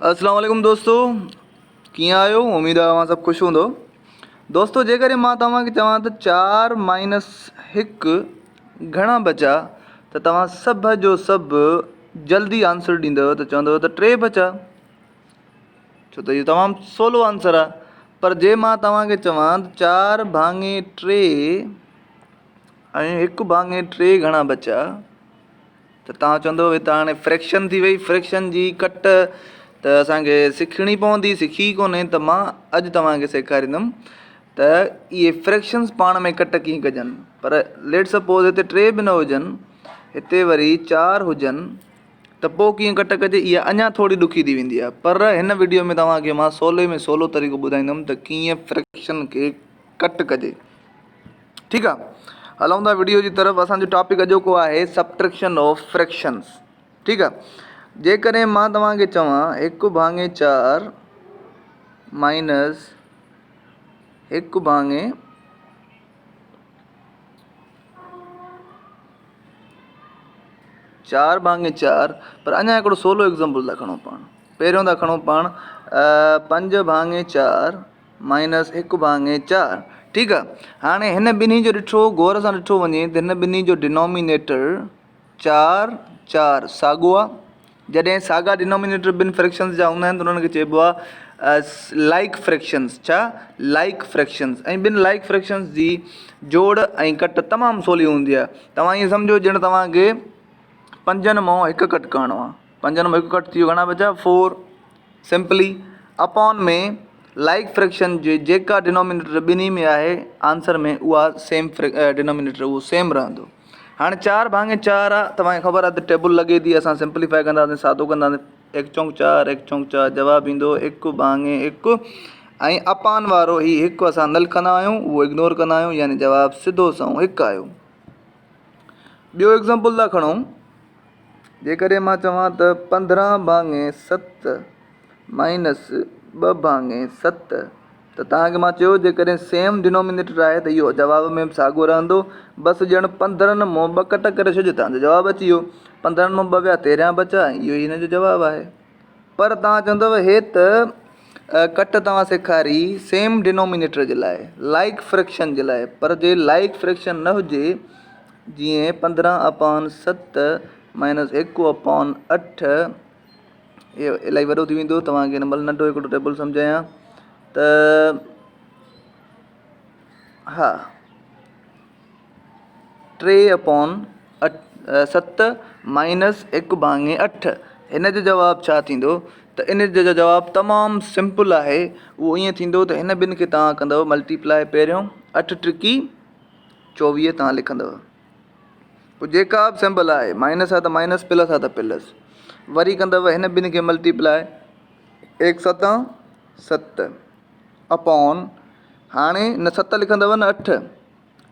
اسلام عليڪم دوستو ڪيئن آهيو اميد آهي اوهان سڀ خوش هوندو دوستو جيڪڏهن مان توهان کي چوان ته چار مائنس هڪ گهڻا بچا ته توهان سڀ جو سڀ جلدي آنسر ڏيندو ته چوندو ته ٽي بچا ڇو ته اهو تمام سولو آنسر آهي پر جي مان توهان کي چوان ته چار ڀاڱي ٽي ۽ هڪ ڀاڱي ٽي گهڻا بچا ته توهان چوندو هي ته هاڻي فريڪشن ٿي وئي فريڪشن جي ڪٽ ته اسانکي سکڻي پوندي سکي ڪونهي ته مان اڄ توهانکي سيکاريندم ته اهي فريڪشنس پاڻ ۾ ڪٽ ڪيئن ڪجن پر ليٽ سپوز هتي ٽي به نه هجن هتي وري چار هجن ته پوء ڪيئن ڪٽ ڪجي اها اڃا ٿوري ڏکي ٿي ويندي آهي پر هن وڊيو ۾ توهانکي مان سولي ۾ سولو طريقو ٻڌائيندم ته ڪيئن فريڪشن کي ڪٽ ڪجي ٺيڪ آ هلون ٿا وڊيو جي طرف اسان جو ٽاپڪ اڄوڪو آهي سبٽريڪشن آف فريڪشنز ٺيڪ آ جيڪڏهن مان توهان کي چوان هڪ ڀاڱي چار مائنس هڪ ڀاڱي چار ڀاڱي چار پر اڃا هڪڙو سولو ايگزامپل ٿا کڻون پاڻ پهريون ٿا کڻون پاڻ پنج ڀاڱي چار مائنس هڪ ڀاڱي چار ٺيڪ آ هاڻي هن ٻنهي جو ڏٺو غور سان ڏٺو وڃي ته هن ٻنهي جو ڊنومينيٽر چار چار ساڳو آ جڏهن ساڳا ڊنومينيٽر ٻن فريڪشنز جا هوندا آهن ته انهن کي چئبو آ لائڪ فريڪشنز ڇا لائڪ فريڪشنز ۽ ٻن لائڪ فريڪشنز جي جوڙ ۽ ڪٽ تمام سولي هوندي آ توهان ائين سمجهو ڄڻ توهان کي پنجن مان هڪ ڪٽ ڪرڻو آ پنجن مان هڪ ڪٽ ٿي ويو گهڻا بچا four simply upon ۾ like fraction جي جيڪا ڊينومينيٽر ٻنهي ۾ آهي آنسر ۾ اها سيم ڊينومينيٽر اهو سيم رهندو هاڻي چار ڀاڱي چار آ توهان کي خبر آ ته ٽيبل لڳي ٿي اسان سمپليفائي ڪنداسين سادو ڪنداسين هڪ چونڪ چار هڪ چونڪ چار جواب ايندو هڪ ڀاڱي هڪ ۽ اپان وارو هي هڪ اسان نه لکندا آهيون اهو اگنور ڪندا آهيون يعني جواب سڌو سنئون هڪ آيو ٻيو ايگزامپل ٿا کڻون جيڪڏهن مان چوان ته 15 ڀاڱي ست مائنس ٻه ڀاڱي ست ته توهان کي مان چيو جيڪڏهن سيم ڊينومينيٽر آهي ته اهو جواب ۾ به ساڳيو رهندو بس ڄڻ 15 مان ٻه ڪٽ ڪري ڇڏجو توهان جو جواب اچي ويو 15 مان ٻه ويا 13 بچا اهو ئي هن جو جواب آهي پر توهان چوندؤ هي ته ڪٽ توهان سيکاري سيم ڊينومينيٽر جي لاء لائڪ فريڪشن جي لاء پر جي لائڪ فريڪشن نه هجي جيئن 15 اپان ست مائنس هڪ اپان اٺ اهو الائي وڏو ٿي ويندو توهان کي هن مهل ننڍو هڪڙو ٽيبل سمجهايان ته ها ٽي اپان اٺ ست مائنس هڪ ڀاڱي اٺ هن جو جواب ڇا ٿيندو ته ان جو جواب تمام سمپل آهي اهو ائين ٿيندو ته هن ٻن کي توهان ڪندؤ ملٽيپلائي پهريون اٺ ٽڪي 24 توهان لکندؤ پوء جيڪا به سمبل آهي مائنس آهي ته مائنس پلس آهي ته پلس وري ڪندؤ هن ٻن کي ملٽيپلائي ايڪ ستان ست اپون هاڻي نه ست لکندؤ نه اٺ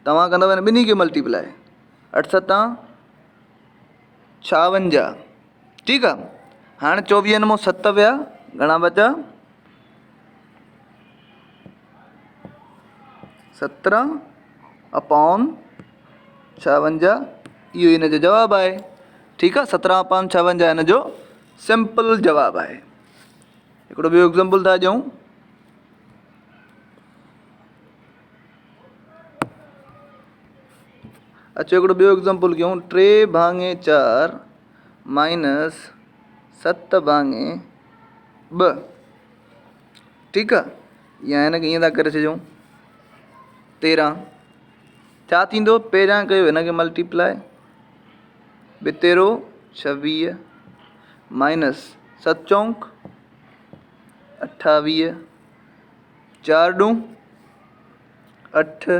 توهان ڪندؤ هن ٻنهي کي ملٽيپلائي اٺ ستان ڇاونجاهه ٺيڪ آهي هاڻي چوويهن مان ست ويا گهڻا بچا 17 اپون 56 اهو هن جو جواب آهي ٺيڪ آهي 17 اپون 56 هن جو سمپل جواب آهي هڪڙو ٻيو ايگزامپل ٿا ڏيون اچو هڪڙو ٻيو ايگزامپل ڪيون ٽي ڀاڱي چار مائنس ست ڀاڱي ٻه ٺيڪ آ يا هن کي ائين ٿا ڪري ڇڏيون 13 ڇا ٿيندو پهريان ڪيو هن کي ملٽيپلائي ٻتيرو 26 مائنس ست چونڪ 28 چار ڏون اٺ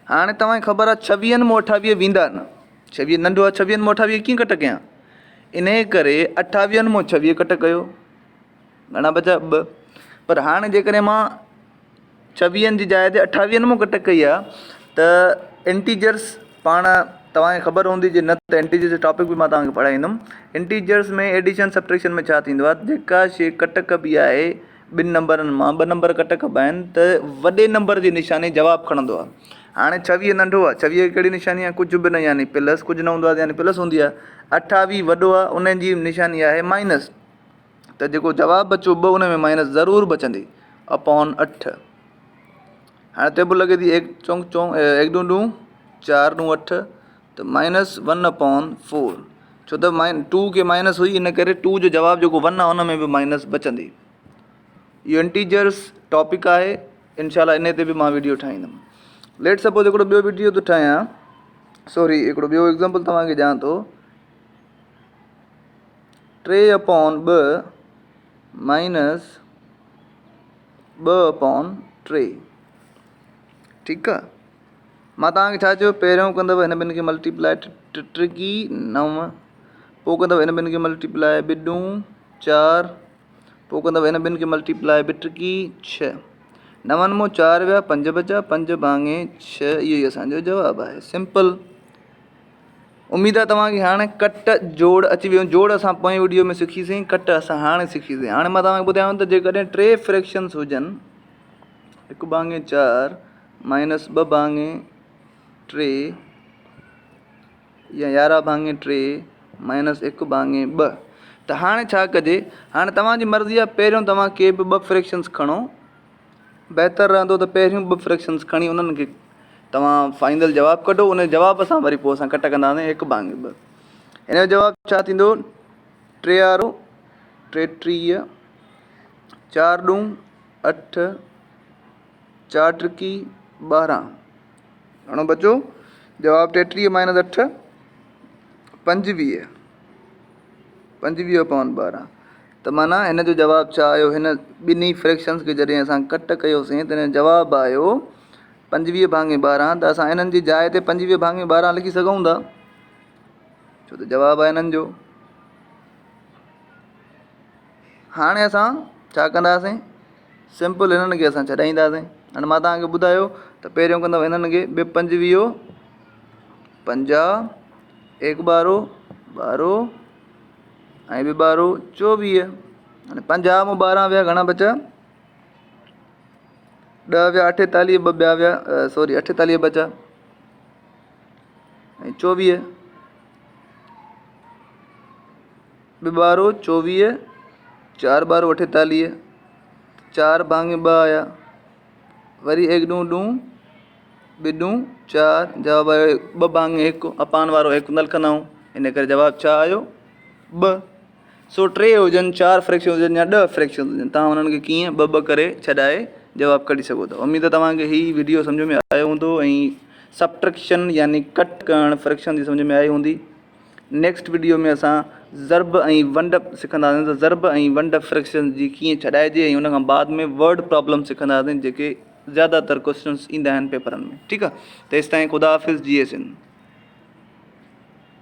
هاڻي توهان کي خبر آ ڇويهن مان اٺاويهه ويندا نه ڇويهه ننڍو آ ڇويهن مان اٺاويهه ڪيئن ڪٽ ڪيان انهي ڪري اٺاويهن مان ڇويهه ڪٽ ڪيو گهڻا بچا ٻه پر هاڻي جيڪڏهن مان ڇويهن جي جاء تي اٺاويهن مان ڪٽ ڪئي آ ته انٽيجرس پاڻ توهان کي خبر هوندي جي نه ته انٽيجرس جو ٽاپڪ به مان توهان کي پڙهائيندم انٽيجرس ۾ ايڊيشن سبٽريڪشن ۾ ڇا ٿيندو آ جيڪا شي ڪٽ ڪبي آهي ٻن نمبرن مان ٻه نمبر ڪٽ ڪبا آهن ته وڏي نمبر جي نشاني جواب کڻندو آ هاڻي ڇويهه ننڍو آ ڇويهه کي ڪهڙي نشاني آ ڪجهه به نه يعني پلس ڪجهه نه هوندو آ يعني پلس هوندي آ اٺاويهه وڏو آ ان جي نشاني آهي مائنس. ته جيڪو جواب بچيو ٻه ان ۾ مائنس ضرور بچندي اپون اٺ. هاڻي ٽيبل لڳي ٿي ايڪ چونڪ چونڪ ايڪ ڏون ڏون چار ڏون اٺ ته مائنس ون اپون فور ڇو ته مائن ٽو کي مائنس هئي ان ڪري ٽو جو جواب جيڪو ون آهي ان ۾ به مائنس بچندي. اهو انٽيجرس ٽاپڪ آهي انشاء الله ان تي به مان ويڊيو ٺاهيندم. ليٽ سپوز هڪڙو ٻيو ويڊيو ٿو ٺاهيان سوري هڪڙو ٻيو ايگزامپل توهان کي ڏيان ٿو ٽي اپون ٻه مائنس ٻه اپون ٽي ٺيڪ آ مان توهان کي ڇا چيو پهريون ڪندو هن ٻن کي ملٽيپلائي ٽي ٽي نو پوء ڪندو هن ٻن کي ملٽيپلائي ٻه ڏون چار پوء ڪندو هن ٻن کي ملٽيپلائي ٻه ٽي ڇهه نون مون چار ويا پنج بچا پنج ڀاڱي ڇهه اهو ئي اسانجو جواب آهي سمپل اميد آهي توهان کي هاڻي ڪٽ جوڙ اچي ويو جوڙ اسان پوئين وڊيو ۾ سکيسين ڪٽ اسان هاڻي سکيسين هاڻي مان توهان کي ٻڌايان ته جيڪڏهن ٽي فريڪشنس هجن هڪ ڀاڱي چار مائنس ٻه ڀاڱي ٽي يا يارهن ڀاڱي ٽي مائنس هڪ ڀاڱي ٻه ته هاڻي ڇا ڪجي هاڻي توهان جي مرضي آهي پهريون توهان ڪي به ٻه فريڪشنس کڻو بهتر رهندو ته پهريون ٻه فريڪشنس کڻي انهن کي توهان فائنل جواب ڪڍو ان جواب سان وري پوء اسان ڪٽ ڪنداسين هڪ ڀاڱي ٻه ان جو جواب ڇا ٿيندو ٽيهارو ٽيٽيهه چار ڏون اٺ چار ٽڪي 12 گهڻو بچو جواب 33 مائنس اٺ 25 25 اپون 12 ته معنيٰ هن جو جواب ڇا آيو هن ٻنهي فريڪشنس کي جڏهن اسان ڪٽ ڪيوسين تڏهن جواب آيو 25 ڀاڱي 12 ته اسان انهن جي جاء تي 25 ڀاڱي 12 لکي سگهون ٿا ڇو ته جواب آهي انهن جو هاڻي اسان ڇا ڪنداسين سمپل هنن کي اسان ڇڏائينداسين هاڻي مان توهان کي ٻڌايو ته پهريون ڪندو هنن کي ٻه پنجويهو پنجاهه ايڪ ٻارو ٻارو ۽ ٻه ٻارو 24 هاڻي 50 مان 12 ويا گهڻا بچا 10 ويا 48 ٻه ٻيا ويا سوري 48 بچا ۽ 24 ٻه ٻارو 24 چار ٻارو 48 چار ڀاڱي ٻه آيا وري ايڪ ڏون ڏون ٻه ڏون چار جواب آيو ٻه ڀاڱي هڪ اپان وارو هڪ نه لکندا آهيون ان ڪري جواب ڇا آيو ٻه. سو ٽي هجن چار فريڪشن هجن يا ڏهه فريڪشن هجن توهان انهن کي ڪيئن ٻه ٻه ڪري ڇڏائي جواب ڪڍي سگهو ٿا اميد توهان کي هي وڊيو سمجهه ۾ آيو هوندو ۽ سبٽريڪشن يعني ڪٽ ڪرڻ فريڪشن جي سمجهه ۾ آئي هوندي نيڪسٽ وڊيو ۾ اسان ضرب ۽ ونڊ سکنداسين ته ضرب ۽ ونڊ فريڪشن جي ڪيئن ڇڏائجي ۽ ان کان بعد ۾ ورڊ پرابلم سکنداسين جيڪي زياده تر ڪوشچنس ايندا آهن پيپرن ۾ ٺيڪ آهي تيستائين خدا حافظ جي سنڌ.